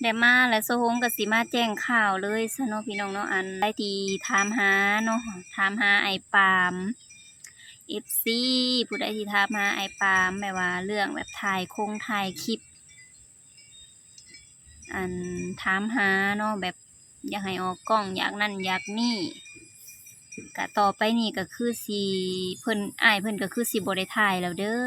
ໄດ້ມາແລ້ວ ສາວຫົງກໍຊິມາແຈ້ງຂ່າວເລີຍຊະເນາະ ພີ່ນ້ອງເນາະ. ອັນໃດທີ່ຖາມຫາເນາະ ຖາມຫາອ້າຍປາມ ເອັຟຊີ ຜູ້ໃດທີ່ຖາມຫາອ້າຍປາມ ແບບວ່າເລື່ອງແບບຖ່າຍຄົງຖ່າຍຄລິບ ອັນຖາມຫາເນາະ ແບບຢາກໃຫ້ອອກກ້ອງ ຢາກນັ້ນຢາກນີ້ ກະຕໍ່ໄປນີ້ກໍຄືຊິ ເພິ່ນ ອ້າຍເພິ່ນກໍຄືຊິບໍ່ໄດ້ຖ່າຍແລ້ວເດີ້.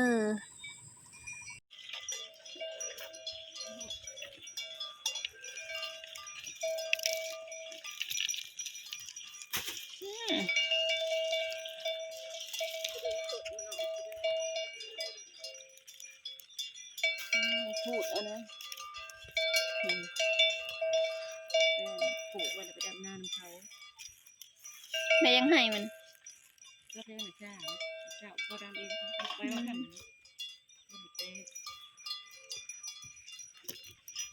ຂູດເອົານະ ຂູດໄວ້ແລ້ວໄປດຳນານຳເຂົາ. ແມ່ຍັງໃຫ້ມັນ ກໍແທ້ນະຈ້າ ເຈົ້າບໍ່ດຳເອງ ໄວ້ວ່າຊັ້ນ ບໍ່ໄດ້ແຕະ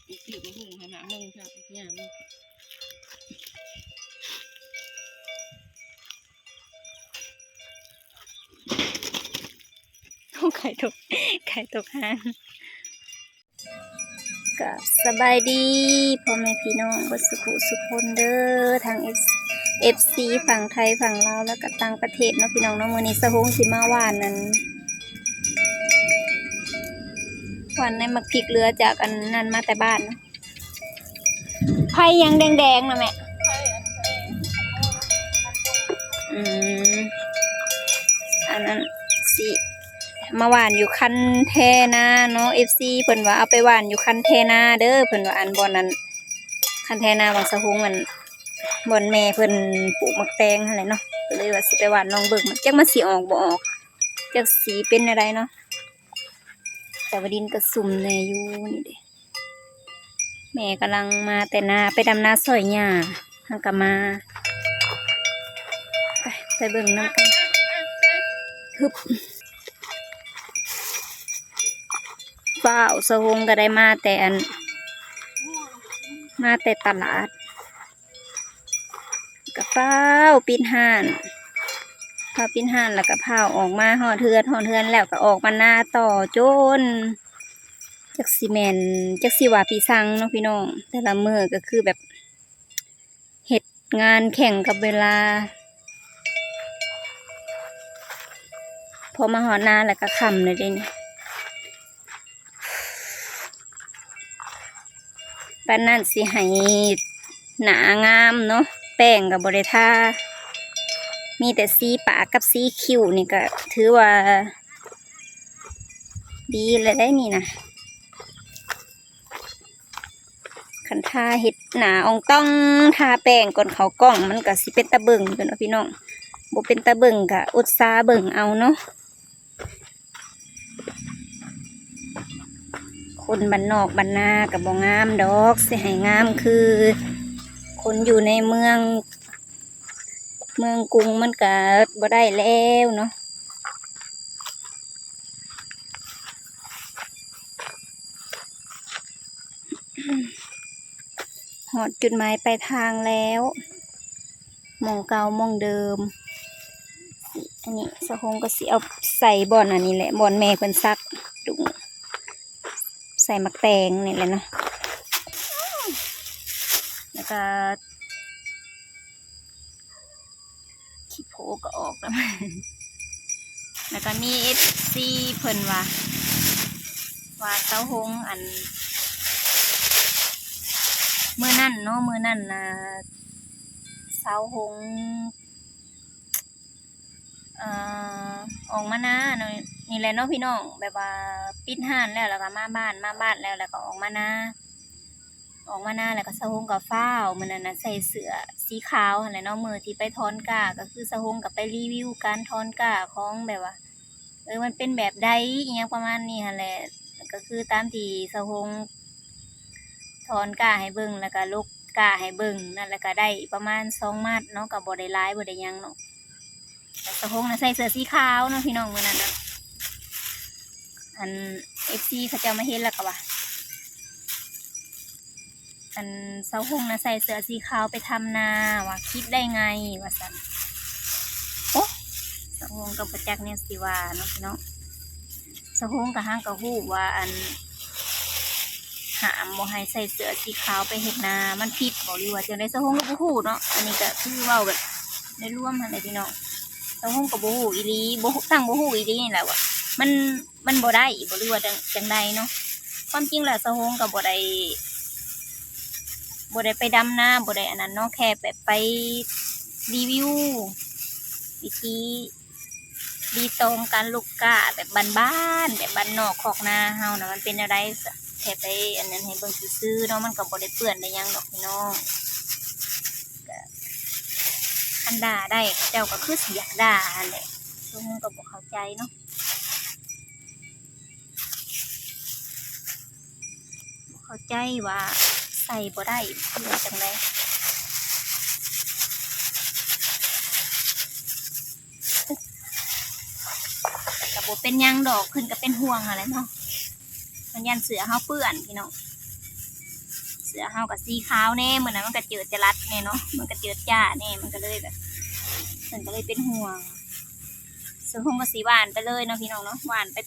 ອີກທີ່ບໍ່ຮູ້ຫັ້ນນະ ເບິ່ງຊະ ຍ່າງ ໂອ້ ໄຂ່ຕົກ ໄຂ່ຕົກຫາງ. ກະສະບາຍດີພໍ່ແມ່ພີ່ນ້ອງເບິດສຸຂູສຸຄົນເດີ້ ທັງເອັຟ ເອັຟຊີ ຝັ່ງໄທຝັ່ງລາວ ແລ້ວກະຕ່າງປະເທດເນາະ ພີ່ນ້ອງເນາະ. ມື້ນີ້ສາວຫົງຊິມາຫວ່ານ ອັນ ຫວ່ານໃນໝາກພິກເຫຼືອຈາກອັນນັ້ນມາແຕ່ບ້ານ ໄຜ່ຫຍັງແດງໆນະແມ່? ອືມ ອັນນັ້ນຊິມາຫວ່ານຢູ່ຄັນແທນາເນາະ ເອັຟຊີ ເພິ່ນວ່າເອົາໄປຫວ່ານຢູ່ຄັນແທນາເດີ້ ເພິ່ນວ່າ ອັນບ່ອນນັ້ນ ຄັນແທນາຂອງສາວຫົງ ອັນບ່ອນແມ່ເພິ່ນປູກໝາກແຕງຫັ້ນແຫຼະເນາະ ກໍເລີຍວ່າຊິໄປຫວ່ານລອງເບິ່ງ ຈັກມັນຊິອອກບໍ່ອອກ ຈັກຊິເປັນແນວໃດເນາະ. ແຕ່ວ່າດິນກໍຊຸ່ມແດ່ຢູ່ນີ້ເດ້. ແມ່ກຳລັງມາແຕ່ນາ ໄປດຳນາຊ່ອຍຍ່າ ເຮົາກໍມາ ໄປ ໄປເບິ່ງນຳກັນ. ຮຶບ ວ້າວ ສາວຫົງກໍໄດ້ມາແຕ່ອັນ ມາແຕ່ຕະຫຼາດ ກໍຟ້າວປິດຮ້ານ ຟ້າວປິດຮ້ານ ແລ້ວກໍຟ້າວອອກມາຮອດເຮືອນ ຮອດເຮືອນແລ້ວກໍອອກມານາຕໍ່ ຈົນ ຈັກຊິແມ່ນ ຈັກຊິວ່າປີສັງເນາະພີ່ນ້ອງ ແຕ່ລະມື້ກໍຄືແບບເຮັດງານແຂ່ງກັບເວລາ ພໍມາຮອດນາແລ້ວກໍຄ່ຳແລ້ວເດ້ນີ້. ປານນັ້ນຊິໃຫ້ໜ້າງາມເນາະ ແປ້ງກໍບໍ່ໄດ້ທາ ມີແຕ່ສີປາກກັບສີຄິ້ວນີ້ກໍຖືວ່າດີແລ້ວໄດ໋ນີ້ນະ. ຄັນທາເຮັດໜ້າອອງຕ່ອງ ທາແປ້ງກ່ອນເຂົ້າກ້ອງ ມັນກໍຊິເປັນຕາເບິ່ງຢູ່ເນາະພີ່ນ້ອງ ບໍ່ເປັນຕາເບິ່ງກໍອົດສາເບິ່ງເອົາເນາະ. ຄົນບ້ານນອກບ້ານນາກໍບໍ່ງາມດອກ ຊິໃຫ້ງາມຄືຄົນຢູ່ໃນເມືອງ ເມືອງກຸງມັນກະບໍ່ໄດ້ແລ້ວເນາະ. ຮອດຈຸດໝາຍປາຍທາງແລ້ວ ໝ່ອງເກົ່າໝ່ອງເດີມ. ອັນນີ້ສາວຫົງກໍຊິເອົາໃສ່ບ່ອນອັນນີ້ແຫຼະ ບ່ອນແມ່ເພິ່ນສັກດຸງ ໃສ່ໝາກແຕງນີ້ແຫຼະເນາະ ແລ້ວກໍ ຂີ້ໂພກໍອອກນຳ. ແລ້ວກໍມີເອັຟຊີເພິ່ນວ່າ ວ່າສາວຫົງ ອັນ ມື້ນັ້ນເນາະ ມື້ນັ້ນນະ ສາວຫົງ ເອີ ອອກມານາເນາະ ນີ້ແຫຼະເນາະພີ່ນ້ອງ ແບບວ່າປິດຮ້ານແລ້ວ ແລ້ວກໍມາບ້ານ ມາບ້ານແລ້ວ ແລ້ວກໍອອກມານາ ອອກມານາແລ້ວກໍສາວຫົງກໍຟ້າວ ມື້ນັ້ນນະໃສ່ເສື້ອສີຂາວຫັ້ນແຫຼະເນາະ ມື້ທີ່ໄປຖອນກ້າ ກໍຄືສາວຫົງກໍໄປຣີວິວການຖອນກ້າຂອງແບບວ່າ ເອີ ມັນເປັນແບບໃດ ອີ່ຫຍັງປະມານນີ້ຫັ້ນແຫຼະ ກໍຄືຕາມທີ່ສາວຫົງຖອນກ້າໃຫ້ເບິ່ງ ແລ້ວກໍລົກກ້າໃຫ້ເບິ່ງນັ້ນ ແລ້ວກໍໄດ້ປະມານສອງມັດເນາະ ກໍບໍ່ໄດ້ຫຼາຍບໍ່ໄດ້ຫຍັງເນາະ. ແລ້ວສາວຫົງນະໃສ່ເສື້ອສີຂາວເນາະພີ່ນ້ອງ ມື້ນັ້ນນະ ອັນ ເອັຟຊີ ເຂົາເຈົ້າມາເຫັນແລ້ວກໍວ່າ ອັນ ສາວຫົງນະໃສ່ເສື້ອສີຂາວໄປທຳນາ ວ່າຄິດໄດ້ໄງ ວ່າຊັ້ນ. ໂອ້ ສາວຫົງກໍບໍ່ຈັກແນວຊິວ່າເນາະພີ່ນ້ອງ ສາວຫົງກໍຫາກໍຮູ້ວ່າ ອັນ ຫ້າມບໍ່ໃຫ້ໃສ່ເສື້ອສີຂາວໄປເຮັດນາ ມັນຜິດບໍ່ ຫຼືວ່າຈັ່ງໃດ ສາວຫົງກໍບໍ່ຮູ້ເນາະ. ອັນນີ້ກໍຄືເວົ້າແບບໂດຍລວມຫັ້ນແຫຼະພີ່ນ້ອງ. ສາວຫົງກໍບໍ່ຮູ້ອີ່ຫຼີ ບໍ່ ທັງບໍ່ຮູ້ອີ່ຫຼີນີ້ແຫຼະວ່າມັນ ມັນບໍ່ໄດ້ບໍ່ ຫຼືວ່າຈັ່ງ ຈັ່ງໃດເນາະ. ຄວາມຈິງແລ້ວສາວຫົງກໍບໍ່ໄດ້ ບໍ່ໄດ້ໄປດຳນາ ບໍ່ໄດ້ອັນນັ້ນເນາະ ແຄ່ແບບໄປຣີວິວວິທີ ລີຕອງການລູກກ້າແບບບ້ານໆ ແບບບ້ານນອກຄອກນາເຮົານະ ມັນເປັນແນວໃດ ແຄ່ໄປອັນນັ້ນໃຫ້ເບິ່ງຊື່ໆເນາະ ມັນກໍບໍ່ໄດ້ເປື້ອນໄດ້ຫຍັງດອກພີ່ນ້ອງ. ກໍຄັນດ່າໄດ້ ເຂົາເຈົ້າກໍຄືຊິຢາກດ່າຫັ້ນແຫຼະ ຊຸມກໍບໍ່ເຂົ້າໃຈເນາະ. ບໍ່ເຂົ້າໃຈວ່າໃສ່ບໍ່ໄດ້ ຫຼືວ່າຈັ່ງໃດ ກໍບໍ່ເປັນຫຍັງດອກ ເພິ່ນກໍເປັນຫ່ວງຫັ້ນແຫຼະເນາະ. ເພິ່ນຢ້ານເສື້ອເຮົາເປື້ອນພີ່ນ້ອງ ເສື້ອເຮົາກໍສີຂາວແດ່ ມື້ນັ້ນມັນກໍເຈີດຈະລັດແດ່ເນາະ ມັນກໍເຈີດຈ້າແດ່ ມັນກໍເລີຍແບບ ເພິ່ນກໍເລີຍເປັນຫ່ວງ. ສາວຫົງກໍຊິຫວ່ານໄປເລີຍເນາະພີ່ນ້ອງເນາະ ຫວ່ານໄປ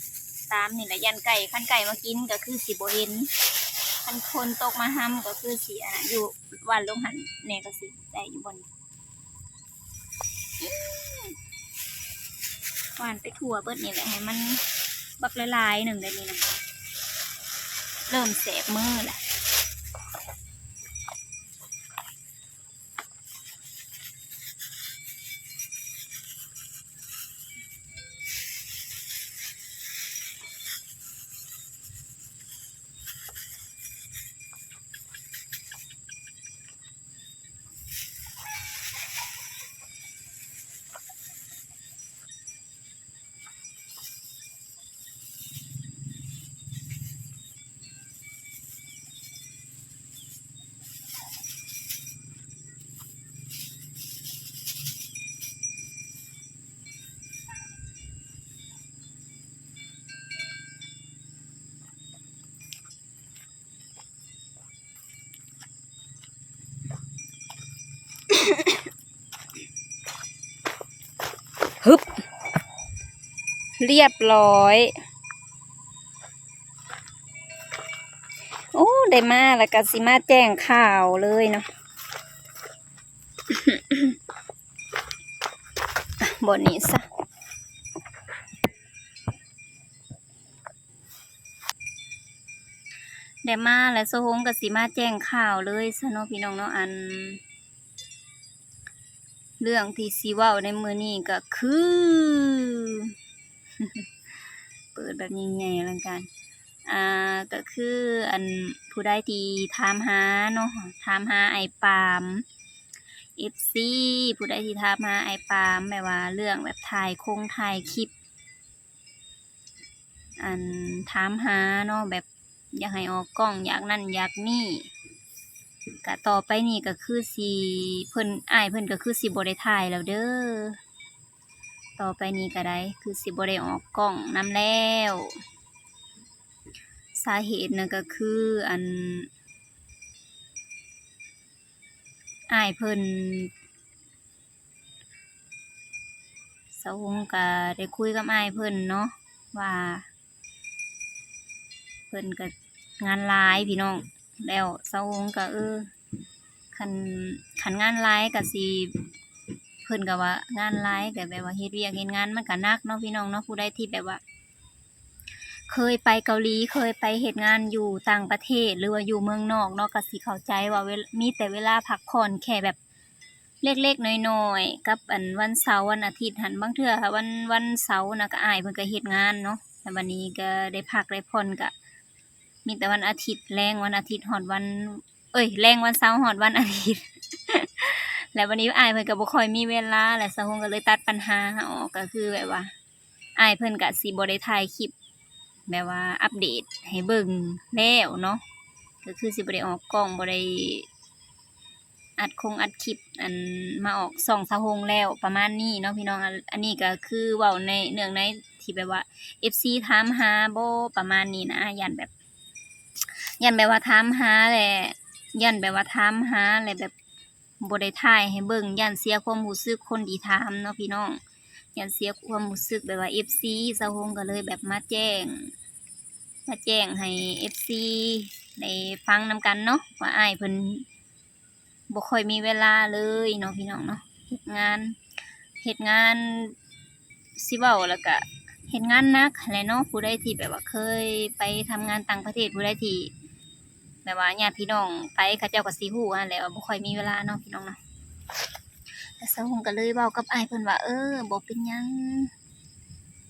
ຕາມນີ້ແຫຼະ ຢ້ານໄກ່ ຄັນໄກ່ມາກິນກໍຄືຊິບໍ່ເຫັນ ຄັນຝົນຕົກມາຮຳກໍຄືຊິ ອາ ຢູ່ຫວ່ານລົງຫັ້ນແດ່ ກໍຊິໄດ້ຢູ່ບ່ອນນີ້. ຫວ່ານໄປທົ່ວເບິດນີ້ແຫຼະ ໃຫ້ມັນບັກຫຼາຍໆໜຶ່ງແບບນີ້ນະ ເລີ່ມແສບມືແລ້ວ. ຮຶບ ລຽບຮ້ອຍ. ໂອ້ ໄດ້ມາແລ້ວກໍຊິມາແຈ້ງຂ່າວເລີຍເນາະ ບ່ອນນີ້ຊະ. ໄດ້ມາແລ້ວ ສາວຫົງກໍຊິມາແຈ້ງຂ່າວເລີຍຊະເນາະ ພີ່ນ້ອງເນາະ. ອັນ ເລື່ອງທີ່ຊິເວົ້າໃນມື້ນີ້ກໍຄື ເປີດແບບຍິ່ງໃຫຍ່ອະລັງການ ອ່າ ກໍຄື ອັນ ຜູ້ໃດທີ່ຖາມຫາເນາະ ຖາມຫາອ້າຍປາມ ເອັຟຊີ ຜູ້ໃດທີ່ຖາມຫາອ້າຍປາມ ແບບວ່າເລື່ອງແບບຖ່າຍຄົງຖ່າຍຄລິບ ອັນ ຖາມຫາເນາະ ແບບຢາກໃຫ້ອອກກ້ອງ ຢາກນັ້ນຢາກນີ້ ກະຕໍ່ໄປນີ້ກະຄືຊິ ເພິ່ນ ອ້າຍເພິ່ນກະຄືຊິບໍ່ໄດ້ຖ່າຍແລ້ວເດີ ຕໍ່ໄປນີ້ກະໄດ້ ຄືຊິບໍ່ໄດ້ອອກກ້ອງນຳແລ້ວ. ສາເຫດນະກະຄື ອັນ ອ້າຍເພິ່ນ ສາວຫົງກະໄດ້ຄຸຍກັບອ້າຍເພິ່ນເນາະ ວ່າເພິ່ນກະງານຫຼາຍພີ່ນ້ອງ ແລ້ວສາວຫົງກະ ເອີ ຄັນ ຄັນງານຫຼາຍກະຊິ ເພິ່ນກະວ່າງານຫຼາຍ ກະແບບວ່າເຮັດວຽກເຮັດງານມັນກະໜັກເນາະພີ່ນ້ອງເນາະ. ຜູ້ໃດທີ່ແບບວ່າ ເຄີຍໄປເກົາຫຼີ ເຄີຍໄປເຮັດງານຢູ່ຕ່າງປະເທດ ຫຼືວ່າຢູ່ເມືອງນອກເນາະ ກໍຊິເຂົ້າໃຈວ່າເວ ມີແຕ່ເວລາພັກຜ່ອນແຄ່ແບບເລັກໆນ້ອຍໆ ກັບອັນວັນເສົາວັນອາທິດຫັ້ນ ບາງເທື່ອວັນ ວັນເສົານະ ກໍອ້າຍເພິ່ນກໍເຮັດງານເນາະ ແລ້ວບັດນີ້ກໍໄດ້ພັກໄດ້ຜ່ອນ ກໍມີແຕ່ວັນອາທິດ ແລງວັນອາທິດຮອດວັນ ເອີຍ ແລງວັນເສົາຮອດວັນອາທິດ ແລ້ວບັດນີ້ອ້າຍເພິ່ນກໍບໍ່ຄ່ອຍມີເວລາ ແລ້ວສາວຫົງກໍເລີຍຕັດປັນຫາອອກ ກໍຄືແບບວ່າ ອ້າຍເພິ່ນກະຊິບໍ່ໄດ້ຖ່າຍຄລິບແບບວ່າອັບເດດໃຫ້ເບິ່ງແລ້ວເນາະ ກໍຄືຊິບໍ່ໄດ້ອອກກ້ອງ ບໍ່ໄດ້ອັດຄົງອັດຄລິບ ອັນ ມາອອກຊ່ອງສາວຫົງແລ້ວ ປະມານນີ້ເນາະພີ່ນ້ອງ. ອັນ ອັນນີ້ກໍຄືເວົ້າໃນເນື່ອງໃນທີ່ແບບວ່າເອັຟຊີຖາມຫາບໍ ປະມານນີ້ນະ ຢ້ານແບບ ຢ້ານແບບວ່າຖາມຫາແຫຼະ ຢ້ານແບບວ່າຖາມຫາແຫຼະ ແບບ ບໍ່ໄດ້ຖ່າຍໃຫ້ເບິ່ງ ຢ້ານເສຍຄວາມຮູ້ສຶກຄົນທີ່ຖາມເນາະພີ່ນ້ອງ ຢ້ານເສຍຄວາມຮູ້ສຶກແບບວ່າເອັຟຊີ ສາວຫົງກໍເລີຍແບບມາແຈ້ງ ມາແຈ້ງໃຫ້ເອັຟຊີ ໄດ້ຟັງນຳກັນເນາະ ວ່າອ້າຍເພິ່ນບໍ່ຄ່ອຍມີເວລາເລີຍເນາະ ພີ່ນ້ອງເນາະ. ເຮັດງານ ເຮັດງານ ຊິເວົ້າແລ້ວກະເຮັດງານໜັກຫັ້ນແຫຼະເນາະ. ຜູ້ໃດທີ່ແບບວ່າເຄີຍໄປທຳງານຕ່າງປະເທດ ຜູ້ໃດທີ່ແບບວ່າຍາດພີ່ນ້ອງໄປ ເຂົາເຈົ້າກໍຊິຮູ້ຫັ້ນແຫຼະວ່າບໍ່ຄ່ອຍມີເວລາເນາະ ພີ່ນ້ອງເນາະ. ແລ້ວສາວຫົງກໍເລີຍເວົ້າກັບອ້າຍເພິ່ນວ່າ ເອີ ບໍ່ເປັນຫຍັງ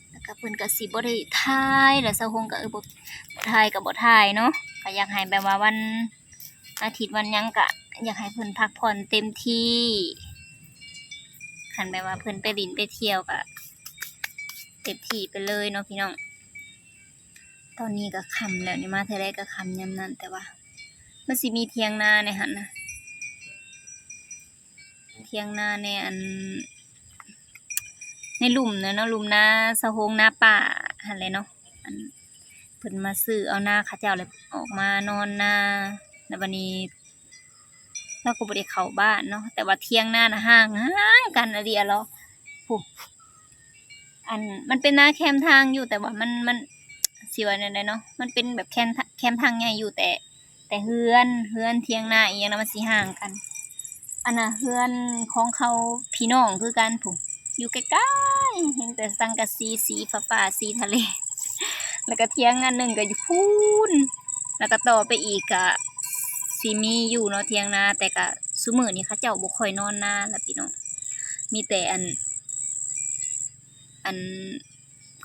ແລ້ວກໍເພິ່ນກໍຊິບໍ່ໄດ້ຖ່າຍ ແລ້ວສາວຫົງກໍ ເອີ ບໍ່ ບໍ່ຖ່າຍກໍບໍ່ຖ່າຍເນາະ ກໍຢາກໃຫ້ແບບວ່າວັນອາທິດວັນຫຍັງກໍຢາກໃຫ້ເພິ່ນພັກຜ່ອນເຕັມທີ່. ຄັນແບບວ່າເພິ່ນໄປຫຼິ້ນໄປທ່ຽວກໍເຕັມທີ່ໄປເລີຍເນາະ ພີ່ນ້ອງ. ຕອນນີ້ກໍຄ່ຳແລ້ວນີ້ ມາເທື່ອໃດກໍຄ່ຳຍາມນັ້ນ ແຕ່ວ່າມັນຊິມີຖຽງນາໃນຫັ້ນນະ ຖຽງນາໃນອັນ ໃນລຸ່ມນະເນາະ ລຸ່ມນາສາວຫົງ ນາປ້າຫັ້ນແຫຼະເນາະ. ອັນ ເພິ່ນມາຊື້ເອົານາເຂົາເຈົ້າ ແລ້ວອອກມານອນນາ ແລ້ວບັດນີ້ ລາວກໍບໍ່ໄດ້ເຂົ້າບ້ານເນາະ ແຕ່ວ່າຖຽງນານະຫ່າງ ຫ່າງກັນອີ່ຫຼີອະເລາະ ພຸ້ນ. ອັນ ມັນເປັນນາແຄມທາງຢູ່ ແຕ່ວ່າມັນ ມັນ ຊິວ່າແນວໃດເນາະ ມັນເປັນແບບແຄມ ແຄມທາງໃຫຍ່ຢູ່ ແຕ່ ແຕ່ເຮືອນ ເຮືອນຖຽງນາອີ່ຫຍັງນະ ມັນຊິຫ່າງກັນ. ອັນນະ ເຮືອນຂອງເຂົາພີ່ນ້ອງຄືກັນພຸ້ນ ຢູ່ໃກ້ໆ ເຫັນແຕ່ສັງກະສີ ສີຟ້າໆ ສີທະເລ ແລ້ວກໍຖຽງອັນໜຶ່ງກໍຢູ່ພຸ້ນ ແລ້ວກໍຕໍ່ໄປອີກກໍຊິມີຢູ່ເນາະ ຖຽງນາ. ແຕ່ກໍຊຸມື້ນີ້ເຂົາເຈົ້າບໍ່ຄ່ອຍນອນນາລະ ພີ່ນ້ອງ ມີແຕ່ອັນ ອັນ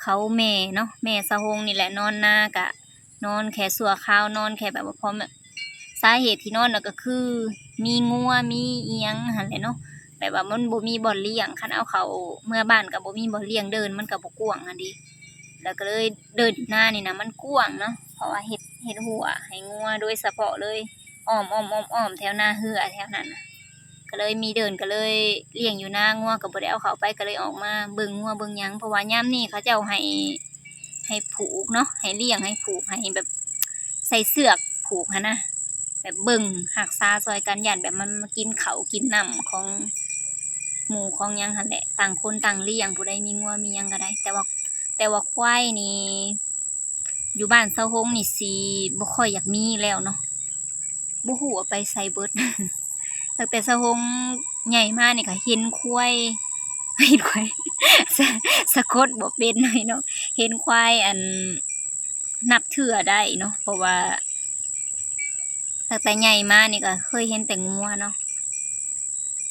ເຂົາແມ່ເນາະ ແມ່ສາວຫົງນີ້ແຫຼະນອນນາ ກະນອນແຄ່ຊົ່ວຄາວ ນອນແຄ່ແບບວ່າພໍ ສາເຫດທີ່ນອນນະກໍຄືມີງົວມີອີ່ຫຍັງຫັ້ນແຫຼະເນາະ ແບບວ່າມັນບໍ່ມີບ່ອນລ້ຽງ ຄັນເອົາເຂົ້າເມືອບ້ານກໍບໍ່ມີບ່ອນລ້ຽງ ເດີ່ນມັນກໍບໍ່ກວ້າງຫັ້ນເດ ແລ້ວກໍເລີຍເດີ່ນນານີ້ນະມັນກວ້າງເນາະ ເພາະວ່າເຮັດ ເຮັດຮົ້ວໃຫ້ງົວໂດຍສະເພາະເລີຍ ອ້ອມໆໆໆ ແຖວນາເຮືອແຖວນັ້ນນະ ກໍເລີຍມີເດີ່ນ ກໍເລີຍລ້ຽງຢູ່ນາ ງົວກໍບໍ່ໄດ້ເອົາເຂົ້າໄປ ກໍເລີຍອອກມາເບິ່ງງົວເບິ່ງຫຍັງ ເພາະວ່າຍາມນີ້ເຂົາເຈົ້າໃຫ້ ໃຫ້ຜູກເນາະ ໃຫ້ລ້ຽງ ໃຫ້ຜູກ ໃຫ້ແບບໃສ່ເຊືອກຜູກຫັ້ນນະ ແບບເບິ່ງຮັກສາຊ່ອຍກັນ ຢ້ານແບບມັນມາກິນເຂົ້າກິນນ້ຳຂອງໝູ່ຂອງຫຍັງຫັ້ນແຫຼະ ຕ່າງຄົນຕ່າງລ້ຽງ ຜູ້ໃດມີງົວມີຫຍັງກໍໄດ້ ແຕ່ວ່າ ແຕ່ວ່າຄວາຍນີ້ ຢູ່ບ້ານສາວຫົງນີ້ຊິບໍ່ຄ່ອຍຢາກມີແລ້ວເນາະ ບໍ່ຮູ້ວ່າໄປໃສເບິດ. ຕັ້ງແຕ່ສາວຫົງໃຫຍ່ມານີ້ກໍເຫັນຄວາຍ ເຫັນຄວາຍ ສະ ສະກົດບໍ່ເປັນເນາະ ເຫັນຄວາຍ ອັນ ນັບເທື່ອໄດ້ເນາະ ເພາະວ່າຕັ້ງແຕ່ໃຫຍ່ມານີ້ກໍເຄີຍເຫັນແຕ່ງົວເນາະ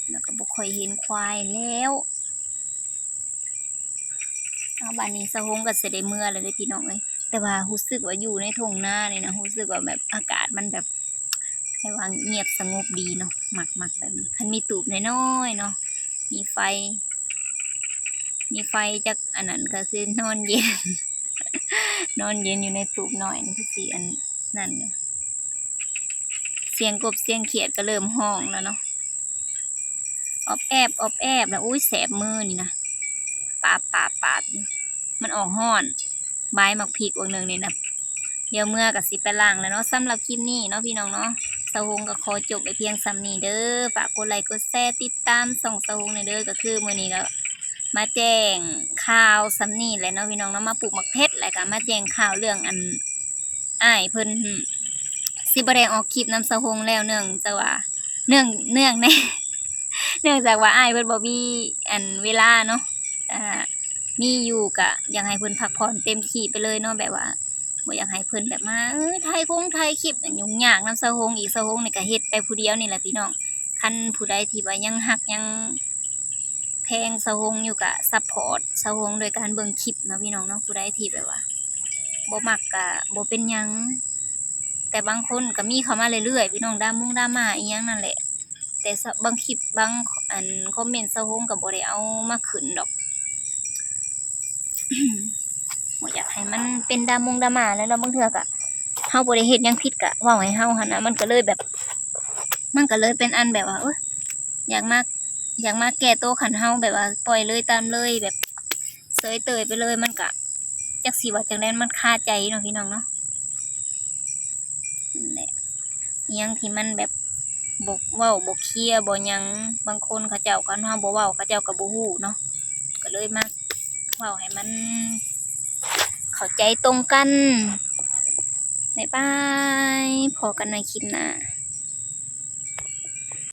ແລ້ວກໍບໍ່ຄ່ອຍເຫັນຄວາຍແລ້ວ. ເອົາ ບາດນີ້ສາວຫົງກໍຊິໄດ້ເມືອແລ້ວເດ້ພີ່ນ້ອງເອີຍ ແຕ່ວ່າຮູ້ສຶກວ່າຢູ່ໃນທົ່ງນານີ້ນະ ຮູ້ສຶກວ່າແບບອາກາດມັນແບບ ແບບວ່າງຽບສະຫງົບດີເນາະ ມັກ ມັກແບບນີ້ ຄັນມີຕູບນ້ອຍໆເນາະ ມີໄຟ ມີໄຟຈັກອັນນັ້ນກໍຄືນອນເຢັນ ນອນເຢັນຢູ່ໃນຕູບນ້ອຍນີ້ຄືຊິອັນນັ້ນຢູ່. ສຽງກົບສຽງຂຽດກໍເລີ່ມຮ້ອງແລ້ວເນາະ ອອບແອບ ອອບແອບ ແລ້ວ ໂອ້ຍ ແສບມືນີ້ນະ ປາບ ປາບ ປາບຢູ່ ມັນອອກຮ້ອນ ບາຍໝາກພິກຫວ່າງໜຶ່ງນີ້ນະ ດຽວເມືອກໍຊິໄປລ້າງແລ້ວເນາະ. ສຳລັບຄລິບນີ້ເນາະ ພີ່ນ້ອງເນາະ ສາວຫົງກໍຂໍຈົບໄວ້ພຽງສ່ຳນີ້ເດີ ຝາກກົດໄລກົດແຊ ຕິດຕາມຊ່ອງສາວຫົງແດ່ເດີ. ກໍຄືມື້ນີ້ກໍມາແຈ້ງຂ່າວສ່ຳນີ້ແຫຼະເນາະ ພີ່ນ້ອງເນາະ ມາປູກໝາກເຜັດ ແລ້ວກໍມາແຈ້ງຂ່າວເລື່ອງອັນ ອ້າຍເພິ່ນຊິບໍ່ໄດ້ອອກຄລິບນຳສາວຫົງແລ້ວ ເນື່ອງຈາກວ່າ ເນື່ອງ ເນື່ອງໃນ ເນື່ອງຈາກວ່າອ້າຍເພິ່ນບໍ່ມີອັນເວລາເນາະ ອ່າ ມີຢູ່ກະຢາກໃຫ້ເພິ່ນພັກຜ່ອນເຕັມທີ່ໄປເລີຍເນາະ ແບບວ່າບໍ່ຢາກໃຫ້ເພິ່ນແບບມາ ເອີ ຖ່າຍຄົງຖ່າຍຄລິບຫຍຸ້ງຍາກນຳສາວຫົງອີກ. ສາວຫົງນີ້ກະເຮັດໄປຜູ້ດຽວນີ້ແຫຼະພີ່ນ້ອງ. ຄັນຜູ້ໃດທີ່ວ່າຍັງຮັກຍັງ ແພງສາວຫົງຢູ່ກະຊັບພອດສາວຫົງໂດຍການເບິ່ງຄລິບເນາະ ພີ່ນ້ອງເນາະ. ຜູ້ໃດທີ່ແບບວ່າບໍ່ມັກກະບໍ່ເປັນຫຍັງ ແຕ່ບາງຄົນກະມີເຂົ້າມາເລື້ອຍໆ ພີ່ນ້ອງ ດາມົງດາມ່າອີ່ຫຍັງນັ້ນແຫຼະ ແຕ່ສະ ບາງຄລິບ ບາງອັນຄອມເມັນສາວຫົງກະບໍ່ໄດ້ເອົາມາຂຶ້ນດອກ ບໍ່ຢາກໃຫ້ມັນເປັນດາມົງດາມ່າແລ້ວເນາະ. ບາງເທື່ອກະເຮົາບໍ່ໄດ້ເຮັດຫຍັງຜິດກະເວົ້າໃຫ້ເຮົາຫັ້ນນະ ມັນກະເລີຍແບບ ມັນກະເລີຍເປັນອັນແບບວ່າ ໂອຍ ຢາກມາ ຢາກມາແກ້ໂຕ ຄັນເຮົາແບບວ່າປ່ອຍເລີຍຕາມເລີຍ ແບບເຊີຍເຕີຍໄປເລີຍ ມັນກະຈັກຊິວ່າຈັ່ງໃດ ມັນຄາໃຈເນາະ ພີ່ນ້ອງເນາະ. ນັ້ນແຫຼະ ອີ່ຫຍັງທີ່ມັນແບບບໍ່ເວົ້າບໍ່ເຄລຍບໍ່ຫຍັງ ບາງຄົນເຂົາເຈົ້າ ຄັນເຮົາບໍ່ເວົ້າ ເຂົາເຈົ້າກະບໍ່ຮູ້ເນາະ ກະເລີຍມາເວົ້າໃຫ້ມັນເຂົ້າໃຈຕົງກັນ. ບາຍບາຍ ພໍ້ກັນໃໝ່ຄລິບໜ້າ.